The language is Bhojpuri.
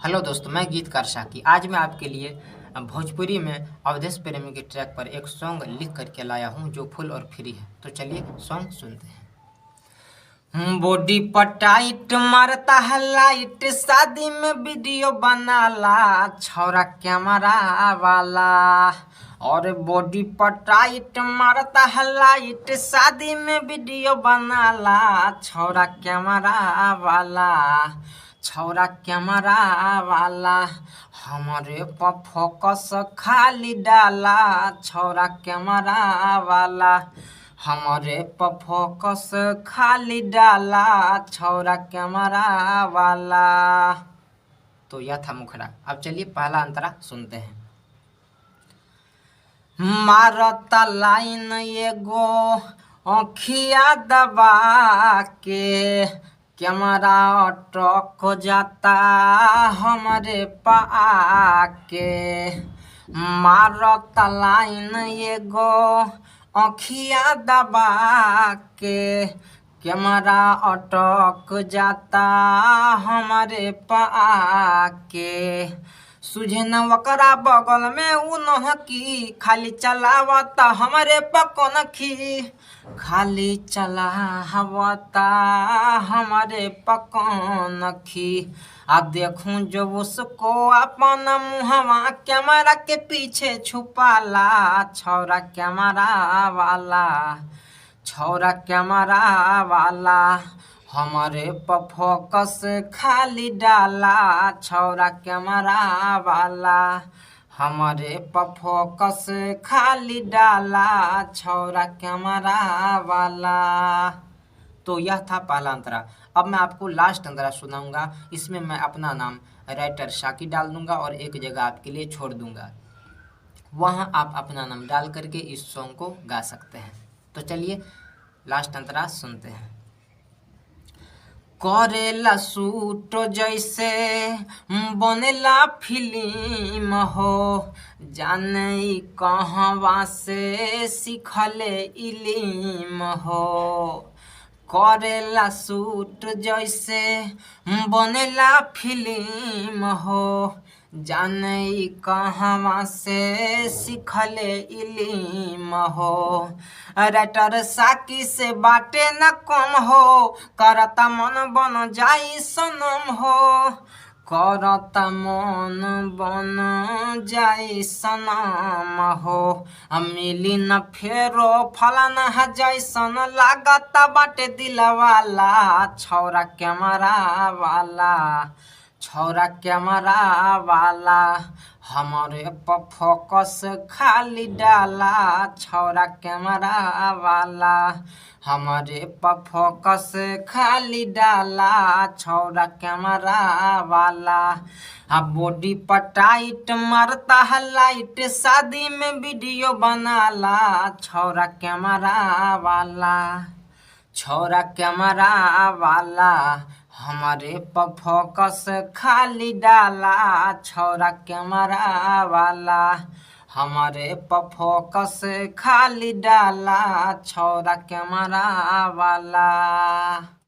हेलो दोस्तों, मैं गीतकार शाकी। आज मैं आपके लिए भोजपुरी में अवधेश प्रेमी के ट्रैक पर एक सॉन्ग लिख करके लाया हूं जो फुल और फ्री है। तो चलिए सॉन्ग सुनते हैं। बॉडी पर टाइट मारता है लाइट, शादी में वीडियो बनाला छौरा कैमरा वाला। और बॉडी पर टाइट मारता है लाइट, शादी में वीडियो बनाला छौरा कैमरा वाला। छौरा कैमरा वाला हमारे पर फोकस खाली डाला, छौरा कैमरा वाला। हमारे पर फोकस खाली डाला, छौरा कैमरा वाला। तो यह था मुखड़ा। अब चलिए पहला अंतरा सुनते हैं। मारता लाइन एगो अखिया दबा के, कैमरा अटक जाता हमारे पाके। मारता लाइन एगो अखिया दबा के, कैमरा अटक जाता हमारे पाके। सुझे न ओकरा बगल में उ नहकी, खाली चलावता हमरे पकनखी। खाली चलावता हमारे पकनखी। आ देखूं जो उसको अपन मुहवा कैमरा के पीछे छुपाला, छौरा कैमरा वाला। छौरा कैमरा वाला हमारे पर फोकस खाली डाला, छौरा कैमरा वाला। हमारे पर फोकस खाली डाला, छौरा कैमरा वाला। तो यह था पहला अंतरा। अब मैं आपको लास्ट अंतरा सुनाऊंगा। इसमें मैं अपना नाम राइटर शाकी डाल दूंगा और एक जगह आपके लिए छोड़ दूंगा, वहाँ आप अपना नाम डाल करके इस सॉन्ग को गा सकते हैं। तो चलिए लास्ट अंतरा सुनते हैं। करेला सूट जैसे बनेला फिल्म हो, जाने कहवा से सीखले इलिम हो। करेला सूट जैसे बनेला फिल्म हो, जाने कहवा से सीखले इलिम हो। राइटर साकी से बाटे न कम हो, करता मन बन जाई सनम हो। करता मन बन जाई सनम हो। मिली न फेरो फलाना जैसन लागता बाटे दिलवाला, छौरा कैमरा वाला। छौरा कैमरा वाला हमारे पर फोकस खाली डाला, छौरा कैमरा वाला। हमारे पर फोकस खाली डाला, छौरा कैमरा वाला। अब बॉडी पर टाइट मारता है लाइट, शादी में वीडियो बनाला, छौरा कैमरा वाला। छौरा कैमरा वाला हमारे पर फोकस खाली डाला, छौरा कैमरा वाला। हमारे पर फोकस खाली डाला, छौरा कैमरा वाला।